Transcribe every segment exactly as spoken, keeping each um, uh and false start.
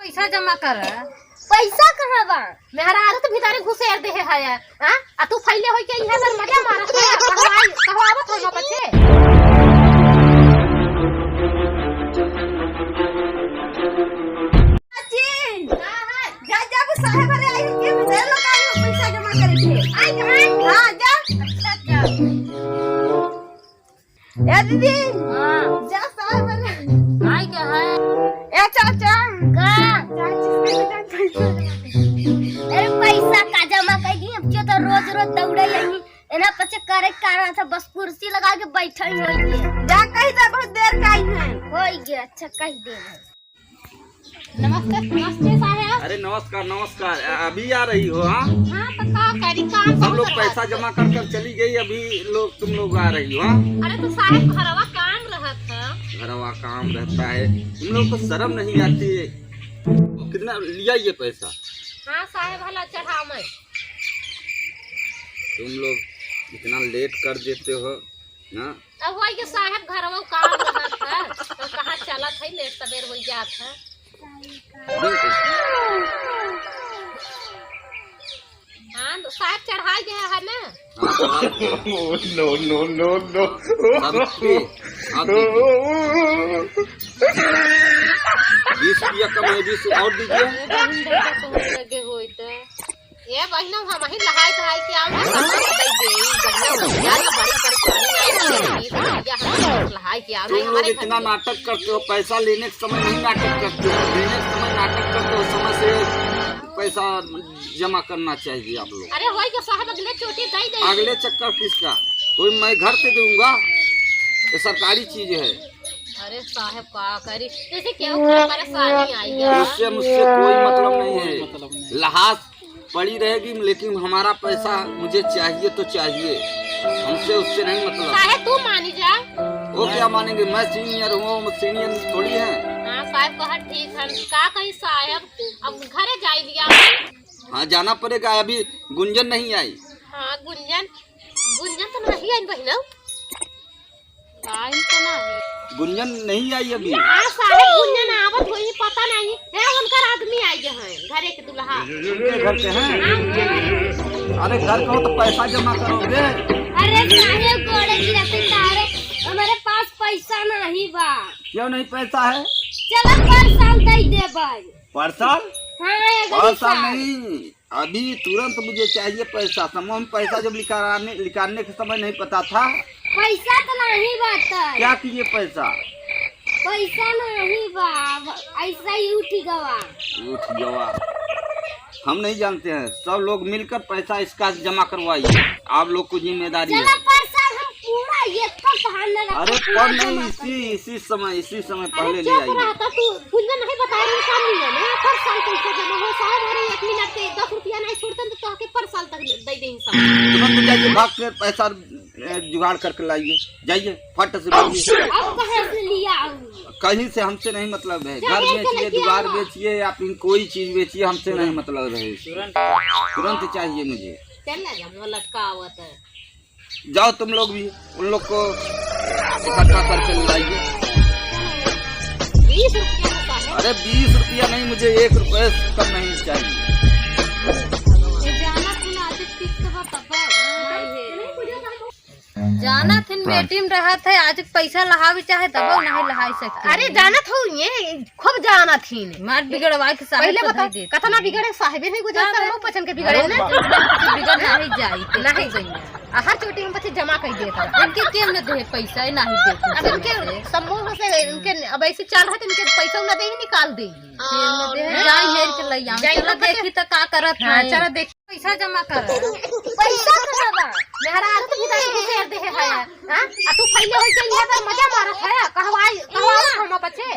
पैसा जमा कर। पैसा कहाँ बा? मेहरारू तो भीतरे घुसेर देहे है, हाँ? आ तू फैले होई के इहाँ पर मजा मारत है, कहवाई, कहवावत है ना बच्चे। बच्ची, जा, जा, वो साहेब अरे आई के भीतर लोग आई, पैसा जमा करे थे। आई कहाँ? हाँ, जा। अच्छा, अच्छा। ए दीदी, हाँ। जा साहब रे। आई का है? ए चाचा। का? चाची से जा पैसा जमा कर। अरे पैसा का जमा कर दी, अब जो तो रोज रोज दौड़े यही, एना पचे करे का रहा था, बस कुर्सी लगा के बैठे ही होई है। जा कही दे, बहुत देर का आई है। होई गया, अच्छा कही दे। नमस्ते, नमस्ते साहेब। अरे नमस्कार, नमस्कार। अ-, अभी आ रही हो, हाँ? हाँ, तो का करी, काम सब लोग बहुत पैसा रहत। जमा कर कर चली गई, अभी लोग, तुम लोग आ रही हो, हाँ? अरे तो साहेब, घरवा काम रहत है। घरवा काम रहता है, तुम लोग को शर्म नहीं आती है? कितना लिया ये पैसा? हाँ साहेब, हला चढ़ावे। तुम लोग इतना लेट कर देते हो। हाँ। अब वही के साहेब घरवा काम रहत है, तो कहाँ चलत है, लेट सबेर हो जात है। बिल्कुल। हाँ, तो साहेब चढ़ाई गया है ना? हाँ, चढ़ाई गया। No, no, no, no। सावित्री, सावित्री। बीस रुपया कम है, बीस और दीजिए। अरे बहिन, देखो, तुम्हें लगे होई तो। ए बहिना, हम ही लहाई धहाई के आवे, हम ही दे दे, ई बढ़िया हो गया, तो बड़ी परेशानी आई, तो बीस रुपया हम लहाई के आवे, तुम लोग हमारे घर इतना में। नाटक करते हो, पैसा लेने के समय नहीं नाटक करते हो, देने के समय नाटक करते हो, समय से पैसा जमा करना चाहिए आप लोग। अरे होई के साहब, अगले चोटी दे दे। अगले चक्कर किसका? कोई मैं घर से दूंगा, ये सरकारी चीज है। अरे साहब, का करी, जैसे केहू के परेशानी आई है। उससे मुझसे कोई मतलब नहीं है। मतलब नहीं। लहास पड़ी रहेगी, लेकिन हमारा पैसा मुझे चाहिए तो चाहिए, हमसे उससे नहीं मतलब। काहे तू मानी जा? वो क्या मानेंगे, मैं सीनियर हूँ, वो सीनियर थोड़ी है। हाँ साहब, कहा ठीक है, का कही साहब, अब घरे जाई लिया। हाँ, जाना पड़ेगा, अभी गुंजन नहीं आई। हाँ गुंजन, गुंजन तो नहीं आई बहिना। आई तो ना है। गुंजन नहीं आई अभी? हाँ साहब, गुंजन आवत होई, पता नहीं। ए, उनकर आदमी आई गए हैं, घरे के दुल्हा। उनके घर के हैं? हाँ, उनके घर के। अरे घर का हो तो पैसा जमा करोगे। अरे साहब, गोड़े गिरते तारे, हमारे पास पैसा नहीं बा। क्यों नहीं पैसा है? चलो, पर साल दे देबै। पर साल? हाँ, अगले पर साल साल। नहीं। अभी तुरंत मुझे चाहिए पैसा। समूह में पैसा जब निकालने, निकालने के समय नहीं पता था। पैसा तो नहीं बात है। क्या किए पैसा? पैसा नहीं बा, ऐसा ही उठ गवा। उठ गवा। हम नहीं जानते हैं, सब लोग मिलकर पैसा इसका जमा करवाइए, आप लोग को जिम्मेदारी है। चला, पर साल हम पूरा ये तो बहाना रखा, अरे पूरा पर नहीं, जमा कर इसी, दे। इसी समय, इसी समय अरे पहले ले चुप आइए। रहा था तू, कुछ नहीं बताया, इंसान नहीं है ना, पर साल पैसा जमा हो साहब, अरे एक मिनट के दस रुपया नहीं छोड़ते तो तोहके पर साल तक दे दे इंसान। तुरंत जाइए, भाग के पैसा, ए, जुगाड़ करके लाइए, जाइए, फट से भागिए। अब कहाँ से लिया आऊँ? कहीं से हमसे नहीं मतलब है, चाहे घर एक बेचिए, लड़किया दुआर हुआ। बेचिए, या फिर कोई चीज बेचिए, हमसे नहीं मतलब है। तुरंत। तुरंत चाहिए मुझे। चल ना, हम लटका आवत है। जाओ तुम लोग भी, उन लोग को इकट्ठा करके लाइए। बीस रुपया होता है। अरे बीस रुपया नहीं, मुझे एक रुपये से कम नहीं चाहिए। ये जाना थी ना, आज किस्त बा तब आई है। जाना थिन, मीटिंग रहत है, आज पैसा लहावे चाहे तब नहीं लहाई सकते। अरे जाना थू ये, खूब जाना थी ने। मार बिगड़वा के साहब पहले को बता, दे दे। कतना बिगड़े साहबे नहीं गुजर तब से हम पछन के बिगड़े अरे ना। बाप रे। बिगड़ नहीं जाई, नहीं जाई। आ हर चोटी हम पछे जमा कर देता। इनके केम न दे पैसा, ये नहीं देते। अब इनके समूह से इनके अब ऐसे चल रहा है तो इनके पैसा न दे ही निकाल दे। केम न दे, जाई हेर के लई आऊं। जाई चलो तो देखी तो का करत हाँ, है। चलो देख। पैसा जमा कर। पैसा कहाँ बा? मेहरारू तो भीतर से शेर देहे है। हाँ? आ तू फैले होई के इहाँ पर मजा मारत है। कहवाई, कहवाई हम बच्चे।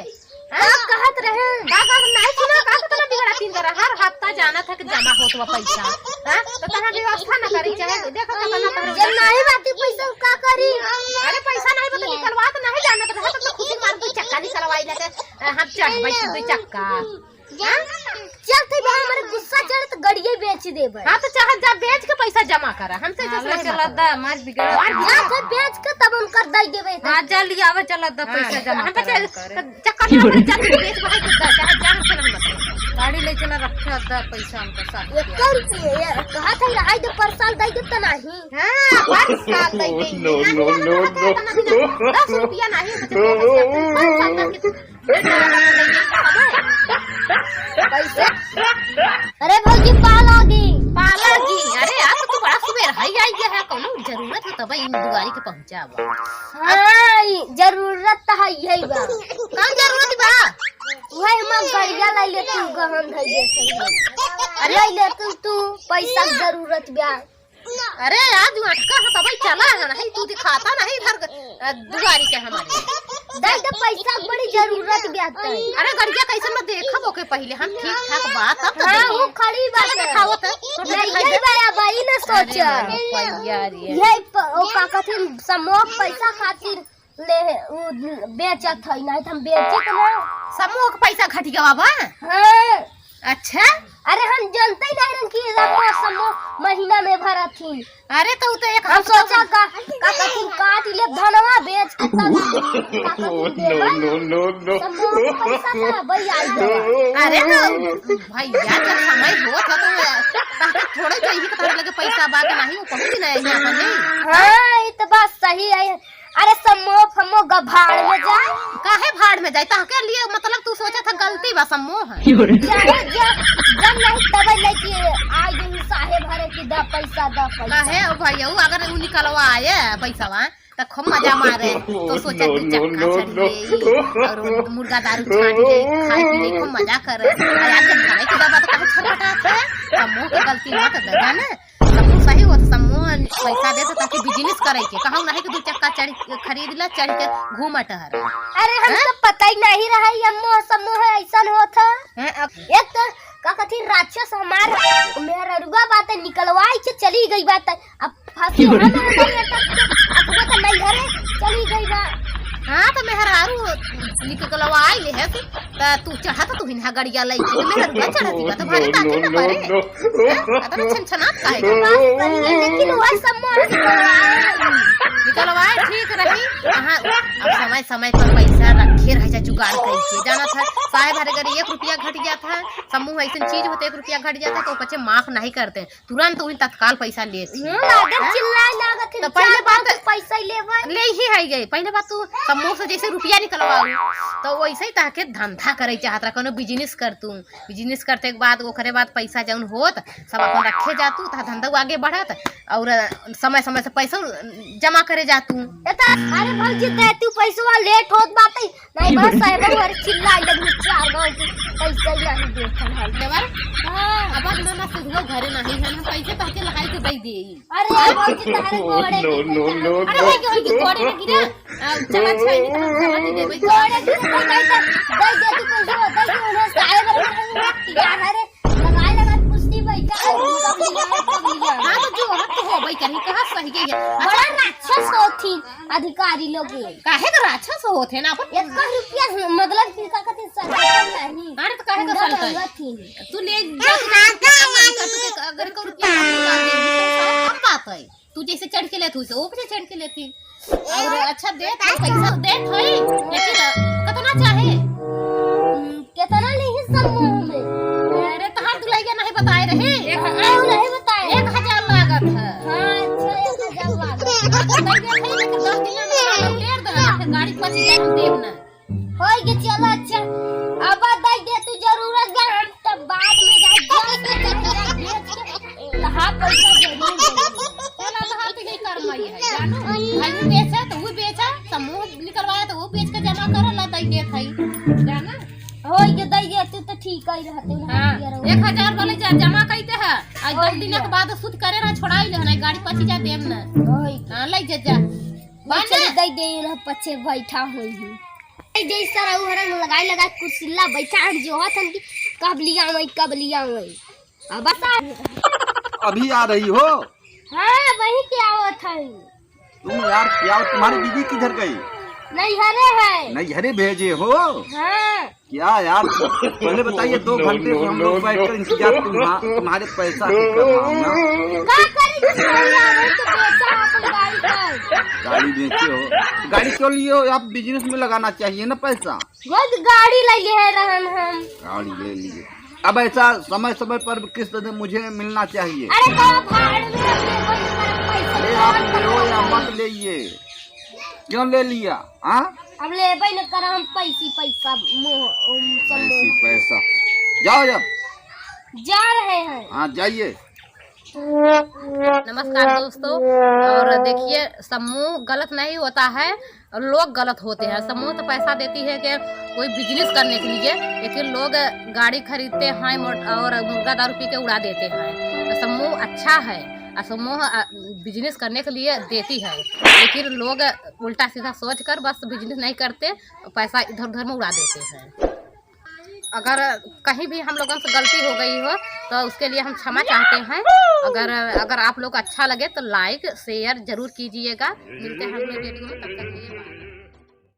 हाँ? का कहत रहे? का कहत नहीं सुना, का कहत ना बिगड़ा तीन तरह। हर हफ्ता जाना था कि जमा होत बा पैसा। हाँ? तो तहाँ व्यवस्था न करी चाहे। देखो कितना तरह जब नहीं बाती पैसा का करी? अरे पैसा नहीं बा तो निकलवा तो नहीं जानत रहे तो खुशी मार दू चक्का निकलवाई लेते। हम चढ़ बैठ दू चक्का। हाँ? चल, तू बा, हमारे गुस्सा चढ़े तो गड़िये बेच देबे। हाँ, तो चाहे जा बेच के पैसा जमा करा, हमसे हाँ, जैसे ले नहीं चला मतलब। दा, मार बिगड़। मार बिगड़। हाँ, तो बेच के तब उनकर दे देबे। हाँ, जा लियावे चला दा, हाँ, पैसा जमा हम करा, चल, करे। तो चक्कर में हमारे जाके बेच भाई के दा, चाहे जा हमसे नहीं मतलब। रखे दा पैसा हमका साथ। एक रुपये, ये कहा था, रहाई दे, पर साल दे दे तो नहीं। हाँ, पर साल दे दे। No, no, no, no। दस रुपया नहीं, पचास पैसा, पर साल दे दे। पैसा। अरे भौजी, पाला गी। पाला गी? अरे यार, तू बड़ा सुबेर है, आई गया है, कौनो जरूरत हो तब इन दुआरी के पहुँचावा। हाँ, ई जरूरत तो है यही बा। कौन जरूरत बा? वही हम गड़िया लाई ले, तू गहन धइले सही। अरे लाई ले तू, तू पैसा के जरूरत बा। अरे आज अटका है तबई चला है नहीं, तू दिखाता नहीं इधर, अ, दुआरी के हमारे। दे दे पैसा, बड़ी जरूरत बा तई। अरे गड़िया कैसे मैं देखब ओके पहले हम ठीक ठाक बात अब तो हाँ, देखब। वो खड़ी बात चला है। दिखाओ तो, तो नहीं, दिखाई ये दे। बड़ा भाई ना अरे सोचा। हमारे पैया रे। ये प-, ओ का कथिन समोक पैसा खातिर ले, उ बेचत है, नहीं तो हम बेचे तो ना। समूह के पैसा घट गवा बा? हाँ। अच्छा? अरे हम जानते ही नहीं रहन कि समूह, समूह महीना में भरत ही। अरे तो उ तो एक हम हफ्ता सोचा का, का कथिन काट ले धनवा बेच के तब का कथिन देबै। No, no, no, no। समूह के पैसा का भाई आई गवा। अरे तो भैया जब समय होत है तो ताके थोड़े चाहिए कि तारे लगे पैसा बा के नहीं, वो पहुँच नहीं है यहाँ पर नहीं। हाँ, ये तो बात सही है। अरे सम्मो फम्मो ग भाड़ में जाए। काहे भाड़ में जाए? तहके लिए मतलब तू सोचा था गलती बा सम्मो है। चाहे जब, जब नहीं तब लेके आ गई साहेब हरे की दा पैसा, दा पैसा। काहे ओ भैया, उ अगर उ निकलवा आए पैसावा त खूब मजा मारे। तो सोचा दू चक्का चढ़ ले और मुर्गा दारू छाट ले, खाए पी ले, खूब मजा करे। आ आज जब घरे के दबा तो काहे छटपटात है? सम्मो के गलती मत दे जाने। सम्मू सही होत, सम्मू पैसा देत ताकि बिजनेस करे के। कहूँ नहीं कि दू चक्का चढ़, खरीद ला, चढ़ के घूम टहर। अरे, हम हैं? तो पता ही नहीं रहा, ये अम्मू सम्मू है, ऐसन होत है। हैं, अब एक तो का कथी राक्षस हमार मेहररुआ बात निकलवाई के चली गई बात, अब फंसी हम हमारे अटक के, अब वो तो नहीं घरे चली गई बा। हाँ, तो मेहरारू निकलवाई ले है, त तू चढ़त तू हिन्हा गड़िया लइके, त मेहररुआ चढ़त बा, त भारी ताते न बारे। हैं? अतना छनछनात काहे के? बात सही है, लेकिन वही सब मोर निकलवाए। निकलवाए ठीक रही। हाँ, अब समय समय पर पैसा रखे रह जा, जुगाड़ कइके। जानत है, साहेब हरे घरे एक रुपया घट जात है, समूह ऐसन चीज होते, एक रुपया घट जाता तो पचे माफ नहीं करते। तुरंत उही तत्काल पैसा लेत ही। हम्म, लागत हैं? चिल्लाए लागत है, तो पहले चार बात पाँच पैसा ही लेबै। ले ही है गए। पहले बात तू सम्मो से जैसे रुपया निकलवाऊ, तो वैसे ही ताके धंधा करे चाहत रहा, कोनो बिजनेस कर तू। बिजनेस करते के बाद, ओकरे बाद पैसा जौन होत, सब अपन रखे जा तू, ता धंधा आगे बढ़त, और समय समय से पैसा जमा करे जा तू। ए त, अरे भौजी, दे तू पैसवा लेट होत बाटे, नहीं बस साहेब हर चिल्ला लग चार गांव के पैसा ही नहीं देत हन। देवर? हाँ। अब ना ना सुधरो घरे नहीं है, हम पैसे तहके लहाई के दे देई। अरे भौजी, तारे गोड़े No, की no, no, अरे no। होई के, होई के, गोड़े में गिरा। आ, चला छै नहीं तो हम सलाह दे देबै। गोड़े की दे दे, दे दे तू पैसा, दे दे उन्हें साहेब हर तैयार है रे। लगाए लगा कुश्ती बैठा है, कब लिया, कब लिया। हाँ, तो जो हक हो भाई कहीं कहाँ सही गई है। बड़ा राक्षस होत ही अधिकारी लोग। काहे का राक्षस होत है ना अपन? एक रुपया मतलब कि का कहते सरकार नहीं। अरे तो काहे का उनका सरकार? तो हुआ थी। तू ले जा, तू के अगर को रुपया निकाल दे, तो कम बात है। तू जैसे चढ़ के लेत हुई, तो वो भी चढ़ के लेती। और अच्छा देत है, पैसा देत है, लेकिन कितना चाहे? हम्म, कितना नहीं सब मुंह में। अरे, तहार दुलहिया नहीं बताए रहे? एक, नहीं बताए। एक हजार लागत है। हाँ, अच्छा, एक हजार लागत है। तो दे दे भाई, लेकिन दस दिन में हम देर दे, फिर गाड़ी पहुंच जाए, हम देब ना। होई के चलो, अच्छा, अब दे दे, तू जरूरत बा, हम तब बाद में जाए, दस दिन में जाए, बेच के, तो हाँ, पैसा जरूर दे। चलो, तो हाँ, तो यही कर्म आई है, जानो? भाई, वो बेचा, तो वो बेचा, समूह निकलवाया, तो वो बेच के जमा करो, ला, दे दे भाई, जाना? होई के दे दे, तू तो ठीक ही रहते हो, हाँ, हम एक हजार वाले जा, जमा कइते हैं, आज दस दिन के बाद शुद्ध करे रहा, छोड़ाई ले, ना, गाड़ी पहुंची जा, देम ना। होई। हाँ, ले जा, जा। मैं बन चली ना। दे दे, ना, पछे बैठा होई हूँ। ए, जैसा रहू हरन लगाई लगाई कुर्सिल्ला बैठा हम जो हथन की कब लिया वही, कब लिया वही। अब बस आ। अभी आ रही हो? हाँ, वही क्या आवत है। तुम यार क्या, तुम्हारी बीवी किधर गई? नैहरे है। नैहरे भेजे हो? हाँ। क्या यार, पहले बताइए, दो घंटे से हम लोग बैठकर इंतजार तुम्हा-, तुम्हारे पैसा के कर रहा हूँ ना। का करी, जिस तरह यार, तो बेचा अपन गाड़ी का। गाड़ी बेचे हो, गाड़ी क्यों लिए हो? आप बिजनेस में लगाना चाहिए ना पैसा। वो तो गाड़ी ले लिए रहन हम। गाड़ी ले लिए। अब ऐसा समय समय पर किस्त दे, मुझे मिलना चाहिए। अरे तो भाड़ में अपने कोई पैसा अरे आप लो या मत लेइए, क्यों ले लिया? हाँ, अब लेबे न कर हम पैसी पैसा, मोह, उम, सब पैसी मोह। पैसा। जाओ, जाओ। जा रहे हैं। हाँ, जाइए। नमस्कार दोस्तों, और देखिए, समूह गलत नहीं होता है, लोग गलत होते हैं। समूह तो पैसा देती है कि कोई बिजनेस करने के लिए, लेकिन लोग गाड़ी खरीदते हैं मोट-, और मुर्गा दारू पी के उड़ा देते हैं। तो समूह अच्छा है, और समूह, अ, बिजनेस करने के लिए देती है, लेकिन लोग उल्टा सीधा सोच कर बस बिजनेस नहीं करते, पैसा इधर उधर में उड़ा देते हैं। अगर कहीं भी हम लोगों से गलती हो गई हो तो उसके लिए हम क्षमा चाहते हैं। अगर, अगर आप लोग अच्छा लगे तो लाइक शेयर जरूर कीजिएगा। मिलते हैं अगले वीडियो में, तब तक के लिए bye।